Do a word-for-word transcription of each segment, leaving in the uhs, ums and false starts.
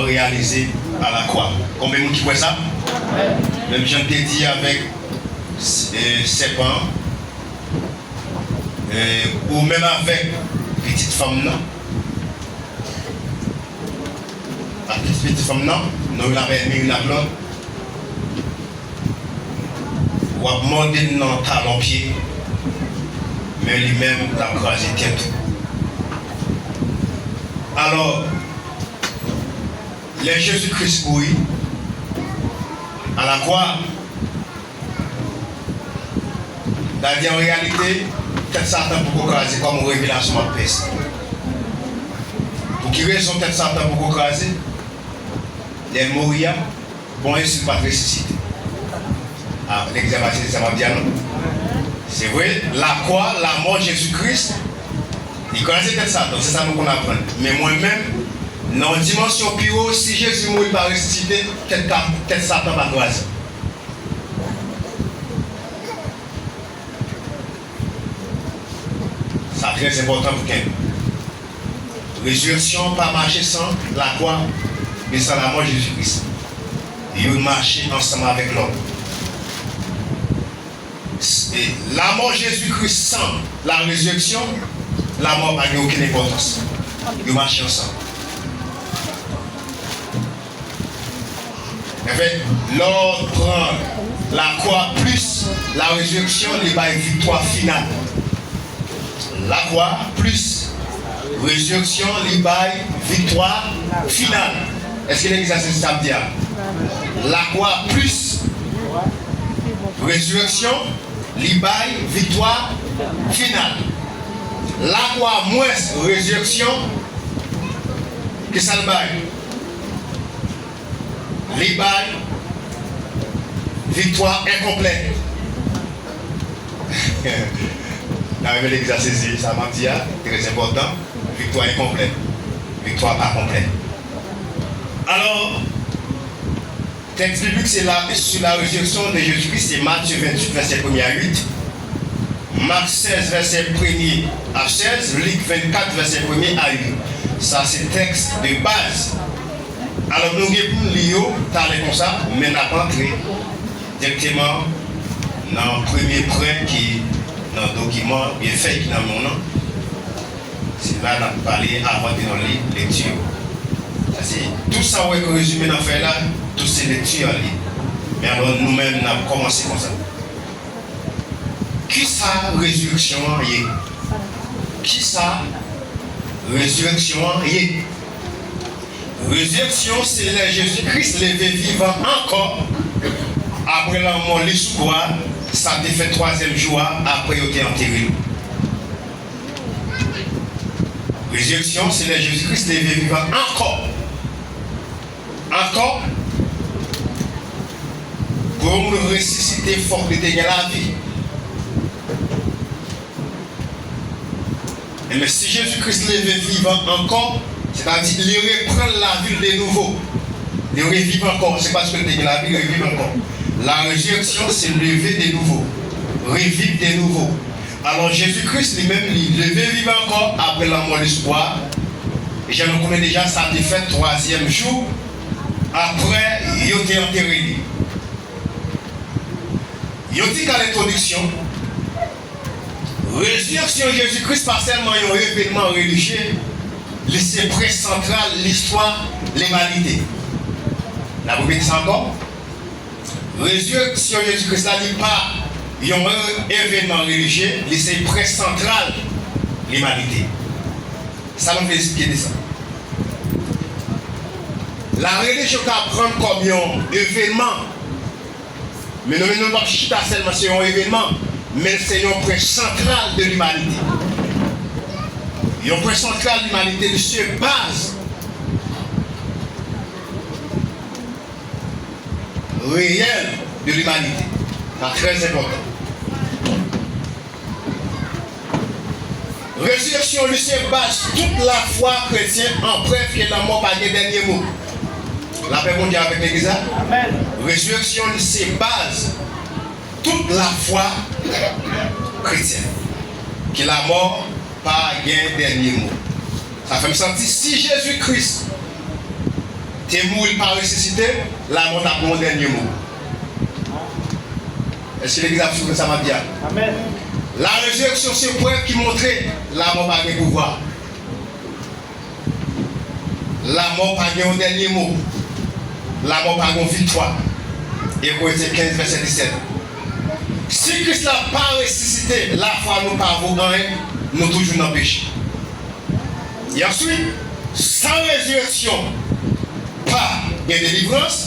Reyalize a lakwa. Konbyen moun ki kwè sa? Menm jan te di avèk, e, sèpan, e, ou menm avèk pitit fanm nan, ak pitit pitit fanm nan, nou youn avèk youn ak lòt. W ap mòde l nan talon pye, men li menm l ap kraze tèt ou. Alò, lè Jezi Kris mouri a lakwa, l a di an reyalite, tèt Satan poko kraze kòm revelasyon m ap fè sa. Pou ki rezon tèt Satan poko kraze? Lè l mouri a, bon, e si l pa t resisite? A, nèg sa pa sezi sa m ap di a non. Se vre, lakwa, lamò Jezi Kris, li kraze tèt Satan, se sa nou konn aprann. Men mwen menm, nan yon dimansyon pi wo, si Jezi mouri, li pa resisite, tèt, tèt Satan pa kraze. Sa trè enpòtan pou kenbe. Rezirèksyon an pa mache san lakwa, men san lamò Jezi Kris. Youn mache ansanm avèk lòt. E lamò Jezi Kris san la résurrection, lamò pa gen okenn enpòtans. Yo mache ansanm. Anfen, lè w pran lakwa plis la résurrection, li bay viktwa final. Lakwa plis résurrection, li bay viktwa final. Èske legliz la sezi sa m di a? Lakwa plis résurrection, li bay viktwa final. Lakwa mwens résurrection, ki sa l bay? Li bay viktwa enkonplè. N a renmen legliz la sezi sa m ap di a, trè enpòtan. Viktwa enkonplè. Viktwa pa konplè. Alò, tèks biblik se la, sur la résurrection de Jésus-Christ, se Matthieu vingt-huit, vèsè premye a uit, Mak sèz, vèsè premye a sèz, Lik vennkat, vèsè premye a uit. Sa se tèks de baz. Alò, nou gen pou n li yo talè konsa, men n ap antre dirèkteman nan premye pwen ki nan dokiman oubyen fèy ki nan men w nan. Se la n ap pale avan ke nou li lekti yo. Sa se tout sa w wè ki rezime nan fèy la, tout se lekti an li. Men alò, nou menm, n ap kòmanse konsa. Kisa rezirèksyon an ye? Kisa rezirèksyon an ye? Rezirèksyon se lè Jezi Kris leve vivan ankò apre lanmò li sou kwa, sa te fè twazyèm jou a, apre yo te antere l. Rezirèksyon se lè Jezi Kris leve vivan ankò. Ankò, pou yon moun resisite, fòk li te gen lavi. Enben, si Jezi Kris leve vivan ankò, sètadi li reprann lavi l de nouvo. Li reviv ankò, se paske l te gen lavi, li reviv ankò. La résurrection, se leve de nouvo, reviv de nouvo. Alò, Jezi Kris li menm, li leve vivan ankò apre lanmò li sou kwa. E jan nou konnen deja, sa te fèt twazyèm jou apre yo te antere li. Yon ti kal entwodiksyon. Rezirèksyon Jezi Kris pa sèlman yon evènman relijye, li se pwen santral listwa limanite. N ap repete sa ankò. Rezirèksyon Jezi Kris la, li pa yon evènman relijye, li se pwen santral limanite. Sa nou vle esplike de sa? La relijyon ka pran kòm yon evènman, men nou menm nou p ap chita sèlman se yon evènman, men se yon pwen santral de limanite. Yon pwen santral limanite, li se baz reyèl de limanite. Sa trè enpòtan. Rezirèksyon li se baz tout lafwa kretyen an prèv ke lanmò pa gen dènye mo. Lapè Bondye avèk legliz la. Amèn. Rezirèksyon li se baz tout lafwa kretyen ke lanmò pa gen dènye mo. Sa fè m santi si Jezi Kris te mouri, l pa resisite, lamò t ap gen yon dènye mo. Èske legliz ap swiv sa m ap di a? Amèn. La rezireksyon se prèv ki montre lamò pa gen pouvwa. Lamò pa gen yon dènye mo. Lamò pa gen yon viktwa. Ebre kenz, vèsè disèt. Si Kris la pa resisite, lafwa nou pa vo anyen, nou toujou nan peche. E answit, san rezireksyon, pa gen delivrans,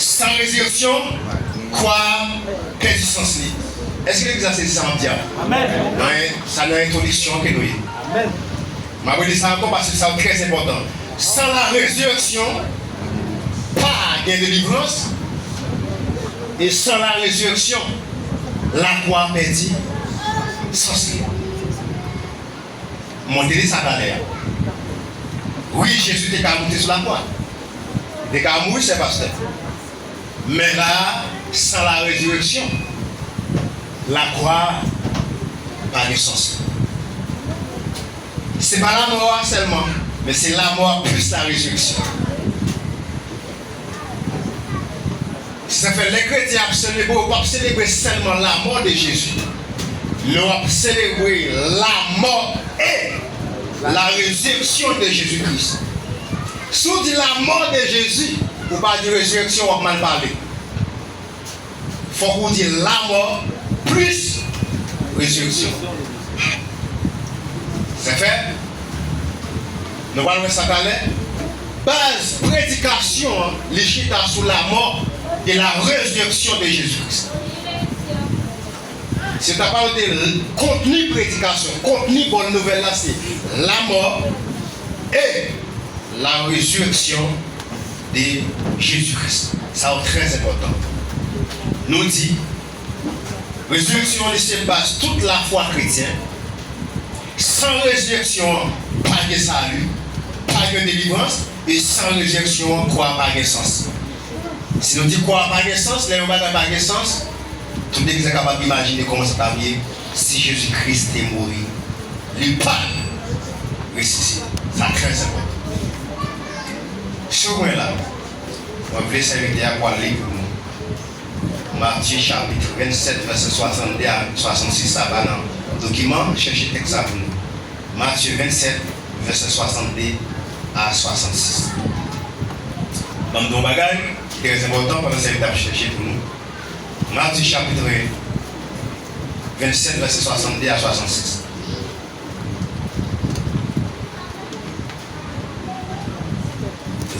san rezireksyon, kwa a pèdi sans li. Èske legliz la sezi sa m ap di a? Amèn. Nan, sa nan entwodiksyon ke nou ye. Amèn. M ap rele sa ankò paske sa trè enpòtan. San la rezireksyon, pa gen delivrans, e san la rezireksyon, lakwa pèdi sans li. Monte li sa talè a. Wi, Jezi te ka moute sou lakwa. Li te ka mouri, sè pastè. Men la, san la rezireksyon, lakwa pa gen sans. Se pa lamò a sèlman, men se lamò a plis la rezireksyon. Se sa k fè lè kretyen ap selebre, yo p ap selebre sèlman lamò de Jezi, men w ap selebre lamò e la rezireksyon de Jezi Kris. Si w di lamò de Jezi, ou pa di rezireksyon, w ap mal pale. Fòk ou di lamò plis rezireksyon. Se fè, nou pral wè sa talè. Baz predikasyon an, li chita sou lamò e la rezireksyon de Jezi Kris. Si w ta pale de kontni predikasyon, kontni bòn nouvèl la, se lamò e la rezireksyon de Jezi Kris. Sa yo trè enpòtan. Nou di, rezireksyon an, li se baz tout lafwa kretyen. San rezireksyon an, pa gen sali, pa gen delivrans, e san rezireksyon an, kwa a pa gen sans. Si nou di kwa a pa gen sans, lè yon bagay pa gen sans, tout legliz la kapab imajine kòman sa t ap ye si Jezi Kris te mouri, li pa t resisite. Sa trè enpòtan. Si w kwè la, mwen vle sèvitè a pou al li pou nou. Matye chapit vennsèt, vèsè swasanndde a swasannsis, sa pa nan dokiman, chèche tèks sa pou nou. Matye vennsèt, vèsè swasanndde a swasannsis. Ban m di yon bagay ki trè enpòtan pandan sèvitè ap chèche pou nou. Matye chapit vennsèt, vèsè swasanndde a swasannsis.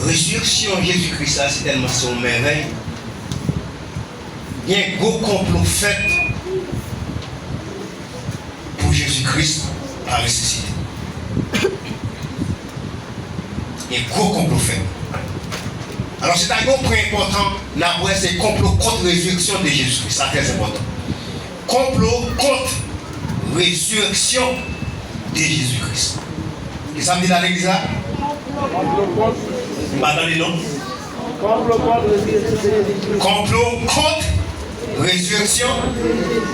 Rezireksyon Jezi Kris la, se tèlman se yon mèvèy. Gen gwo konplo fèt pou Jezi Kris pa resisite. Gen gwo konplo fèt. Alò, si ta gen yon pwen enpòtan, n ap wè se konplo kont rezireksyon de Jezi Kris. Sa trè enpòtan. Konplo kont rezireksyon de Jezi Kris. Kisa m di la legliz la? M pa tande non. Konplo kont rezireksyon de Jezi Kris. Konplo kont rezireksyon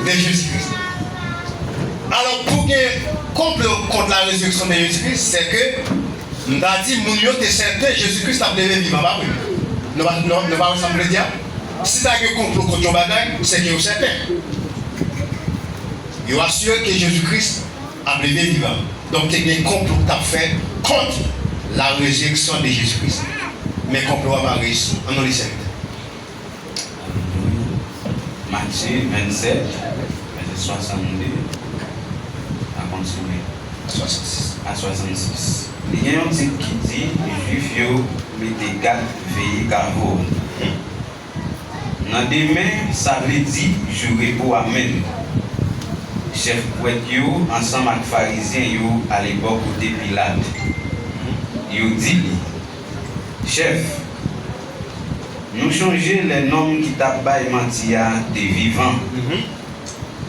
de Jezi Kris. Alò, pou gen konplo kont la rezireksyon de Jezi Kris, se ke m ta di moun yo te sèten Jezi Kris t ap leve vivan, pa vre? Nou pa, nou, nou pa wè sa m vle di a? Si ta gen konplo kont yon bagay, se ke yo sèten. Yo asire ke Jezi Kris ap leve vivan. Donk, te gen konplo k t ap fèt kont la rezireksyon de Jezi Kris. Men konplo a pa reyisi. Ann nou li sèvitè. Matye vennsèt, vèsè swasanndde a kontinye. A swasannsis. A swasannsis. Li gen yon tit ki di, Jwif yo mete gad veye kavo. Nan demen, sa vle di jou repo a menm, chèf prèt yo ansanm ak Farizyen yo ale bò kote Pilat. Yo di li, Chèf, nou chonje lè nonm ki t ap bay manti a te vivan.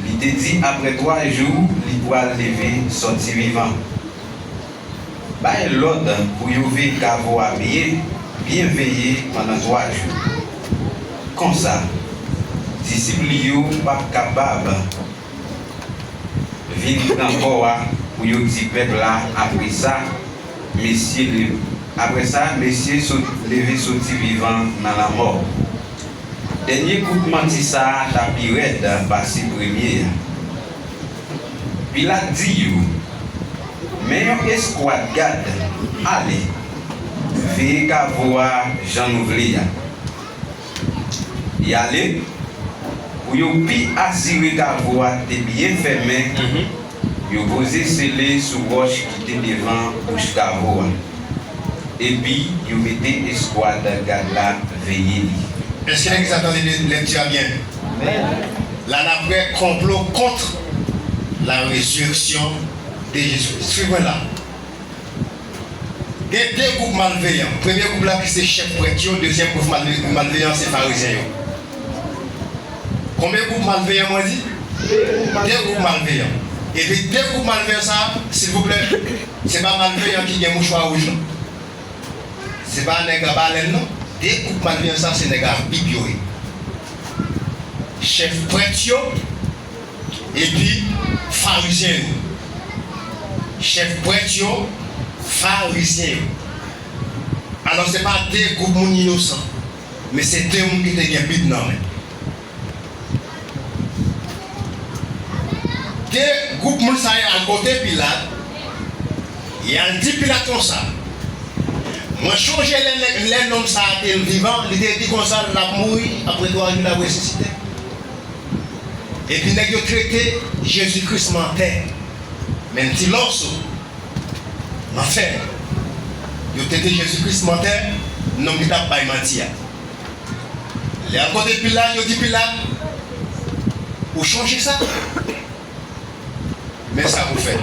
Li te di apre twa jou, li pral leve sòti vivan. Bay lòd pou yo veye kavo a byen, byen veye pandan twa jou. Konsa, disip li yo p ap kapab vin pran kò a pou yo di pèp la apre sa, Mesye le, Apre sa, mesye sot, leve soti vivan nan lanmò. Dènye kout manti sa a ta pi rèd pase premye a. Pilat di yo, "Men yon eskwad gad ale veye kavo a jan nou vle a." Y ale, pou yo pi asire kavo a te byen fèmen, yo poze sele sou wòch ki te devan bouch kavo a. Epi, yo mete eskwad gad la veye li. Èske legliz la tande lekti a byen? La n ap wè konplo kont la rezireksyon de Jezi. Swiv mwen la. Gen de gwoup malveyan. Premye gwoup la ki se chèf prèt yo, dezyèm gwoup malve-, malveyan se farizyen yo. Konbyen gwoup malveyan mwen di? De gwoup malveyan. Epi de gwoup malveyan sa, silvouplè, se pa malveyan ki gen mouchwa wouj non. Se pa nèg a balèn non. De gwoup malveyan sa, se nèg a Bib yo ye. Chèf prèt yo, epi farizyen yo. Chèf prèt yo, farizyen yo. Alò, se pa de gwoup moun inosan, men se de moun ki te gen Bib nan men. De gwoup moun sa yo al kote Pilat, y al di Pilat konsa, "Mwen chonje lè nèg, lè nonm sa a te vivan, li te di konsa l ap mouri, apre twa jou l ap resisite." Epi nèg yo trete Jezi Kris mantè. Menm ti lòso, mantè. Yo trete Jezi Kris mantè, nonm ki t ap bay manti a. Lè al kote Pilat, yo di Pilat, "Ou chonje sa? Men sa pou fè."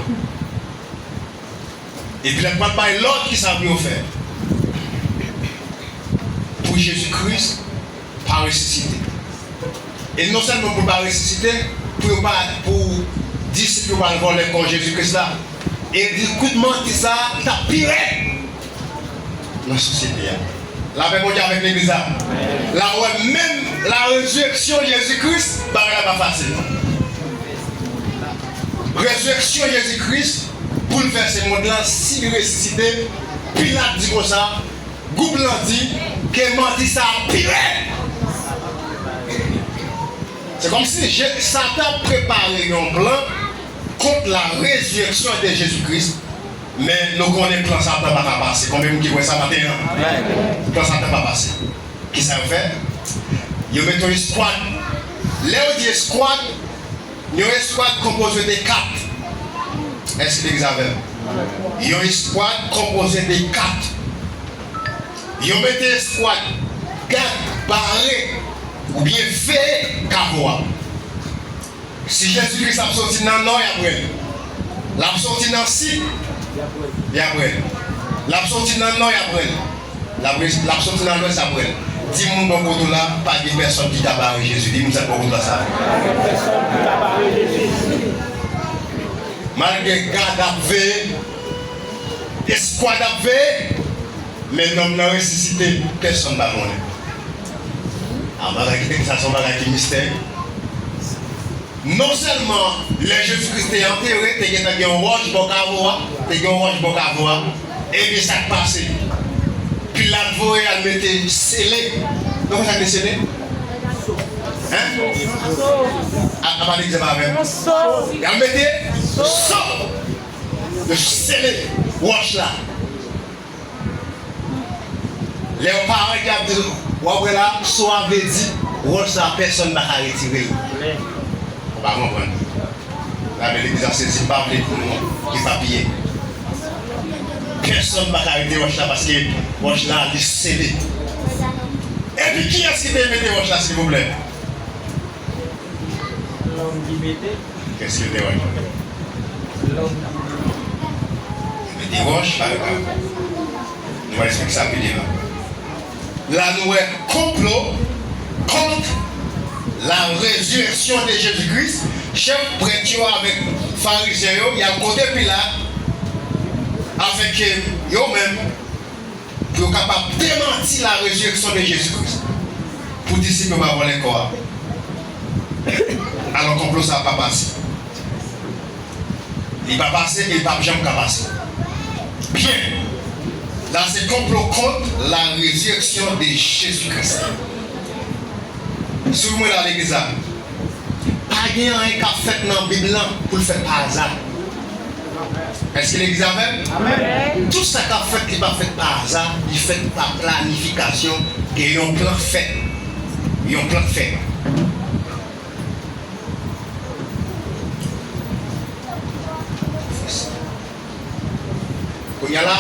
Epi l ap pral bay lòd ki sa pou yo fè pou Jezi Kris pa resisite. E non sèlman pou l pa resisite, pou yo pa, pou disip yo pa al vòlè kò Jezi Kris la. E di kout manti sa a t ap pi rèd nan sosyete a. Lapè Bondye avèk legliz la. La wè menm la rezireksyon Jezi Kris, bagay la pa fasil non. Rezireksyon Jezi Kris, boulvèse mond lan, si li resisite, Pilat di konsa, gwoup lan di ke manti sa a pi rèd. Se kòmsi Je-, Satan prepare yon plan kont la rezireksyon de Jezi Kris, men nou konnen plan Satan pa ka pase. Konbyen moun ki kwè sa maten an? Plan Satan pa pase. Kisa yo fè? Yo mete yon eskwad. Lè yo di eskwad, yon eskwad konpoze de kat. Èske legliz avè m? Yon eskwad konpoze de kat. Yo mete eskwad gad bare oubyen veye kavo a. Si Jezi Kris ap soti nan nò, y ap wè l. L ap soti nan sid, y ap wè l. L ap soti nan nò, y ap wè l. L ap, l ap soti nan lwès, y ap wè l. Di moun bò kote w la, pa gen pèsòn ki ka bare Jezi. Di moun sa k bò kote w la sa. Malgre gad ap veye, eskwad ap veye, men nonm nan resisite, pèsonn pa konnen. A, bagay ki te, sa se yon bagay ki mistè. Non sèlman lè Jezi Kris te antere, te gentan gen yon wòch bò kavo a, te gen yon wòch bò kavo a, ebyen sa k pase? Pilat voye al mete sele. Nou konn sa k te sele? Hen? A, a pa egzanp avè m. Y al mete so. Yo sele wòch la. Lè yon paran ki ap di, w ap wè la, so a vle di, wòch sa a, pèsonn pa ka retire l. Ou pa konprann. Lamen legliz ap sezi, m pa vle pou nou epapiye. Pèsonn pa ka retire wòch la, paske wòch la, li sele. Epi kiyès ki te mete wòch la, silvouplè? Lòm ki mete. Kiyès ki mete wòch la? Lòm ki mete. Mete wòch, pa, pa. Nou va eksplike sa pi devan. La, nou wè konplo kont la rezireksyon de Jezi Kris. Chèf prèt yo avèk farizyen yo, y al kote Pilat, afenke yo menm, pou yo kapab demanti la rezireksyon de Jezi Kris, pou disip yo pa vòlè kò a. Alò, konplo sa a pa pase. Li pa pase e li p ap janm ka pase. Byen. La se konplo kont la rezireksyon de Jezi Kris. Swiv mwen la, legliz la. Pa gen anyen k ap fèt nan Bib lan pou l fèt pa aza. Èske legliz avè m? Amèn. Tout sa k ap fèt, li pa fèt pa aza, li fèt pa planifikasyon, gen yon plan k fèt. Yon plan k fèt. Kounye a la,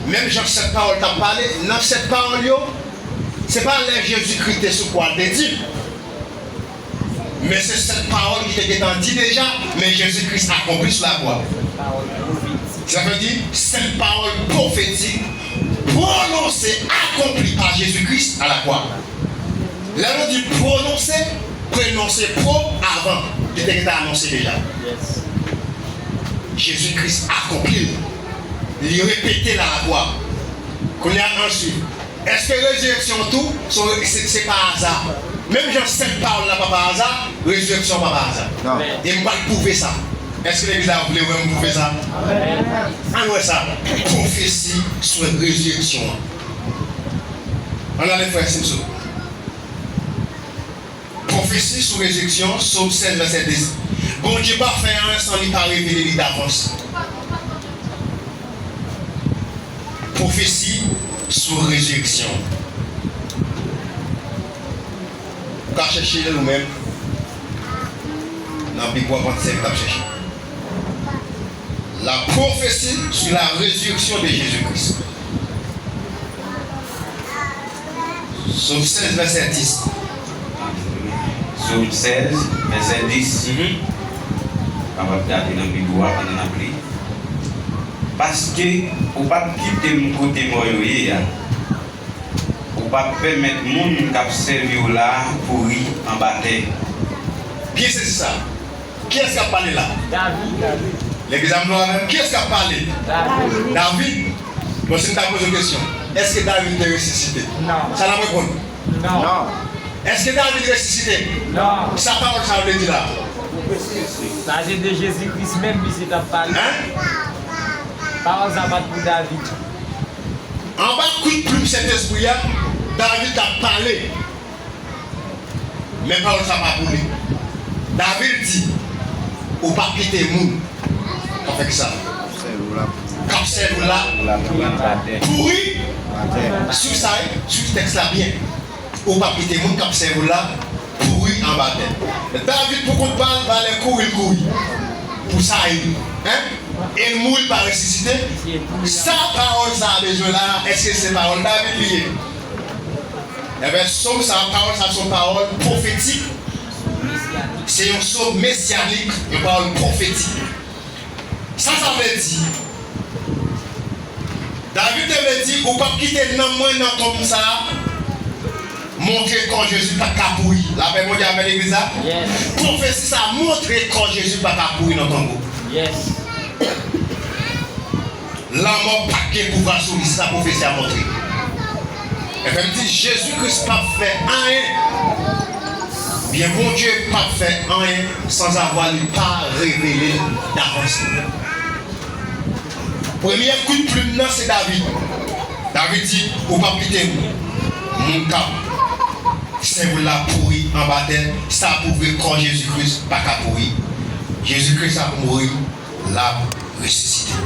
menm jan sèt pawòl t ap pale, nan sèt pawòl yo, se pa lè Jezikri te sou kwa l te di l. Men se sèt pawòl ki te gentan di deja, men Jezikri akonpli sou lakwa. Sa vle di, sèt pawòl pwofetik pwononse, akonpli pa Jezikri alakwa. Lè nou di pwononse, pwononse pro avan, li te gentan anonse deja. Jezikri akonpli l. Li repete l alakwa. Kounye a, answit, èske rezireksyon tou, se, se, se pa aza? Menm jan sèt pawòl la pa pa aza, rezireksyon pa pa aza. Non. E m pral pwouve sa. Èske legliz la vle wè m pwouve sa? Ann wè sa. Pwofesi sou rezireksyon an. Ann ale frè Simpson. Pwofesi sou rezireksyon, Sòm sèz, vèsè dis. Bondye pa fè anyen san li pa revele li davans. Pwofesi sou rezireksyon. Ou ka chèche l ou menm nan Bib w, w ap wè se sa w ap chèche. La prophétie sur la résurrection de Jésus-Christ. Sòm sèz, vèsè dis. Sòm sèz, vèsè dis. Mhm. Kapab gade nan Bib ou a pandan n ap li. Paske ou p ap kite m kote mò yo ye a. Ou p ap pèmèt moun k ap sèvi w la a pouri anba tè. Byen sezi sa. Kiyès k ap pale la? David. Legliz a, nou avè m? Kiyès k ap pale? David. David. Bon, si m ta poze w kesyon, èske David te resisite? Non. Sa n ap reponn? Non. Non. Èske David resisite? Non. Sa pawòl sa yo vle di la? Sa se de Jezi Kris menm misye t ap pale. Hein? Pawòl sa pa t pou David. Anba kout plim Sentespri a, David t ap pale. Men pawòl sa pa pou li. David di, ou p ap kite moun k ap fè kisa? K ap sèvi w la pouri. Swiv sa, wi, swiv tèks la byen. Ou p ap kite moun k ap sèvi w la pouri anba tè. David pou kont pa l, valè kouri l kouri pou Sayil. Hein? E l mouri, l pa resisite. Sa pawòl sa a bezwen la, èske se pawòl David li ye? Enben, sòm sa, pawòl sa se yon pawòl pwofetik. Se yon sòm mesyanik, yon pawòl pwofetik. Sa sa vle di? David te vle di, ou p ap kite nanm mwen nan tonm sa a montre kò Jezi pa ka pouri. Lapè Bondye avè legliz la. Yes. Pwofesi sa a montre kò Jezi pa ka pouri nan tonbo. Yes. Lanmò pa t gen pouvwa sou li, se sa pwofesi a montre. Enben, m di, Jezi Kris p ap fè anyen. Byen, Bondye p ap fè anyen sanzavwa li pa revele l davans. Premye kout plim nan se David. David di, ou p ap kite moun k ap sèvi w la pouri anba tè, sa pwouve kò Jezi Kris pa ka pouri. Jezi Kris ap mouri, l ap resisite.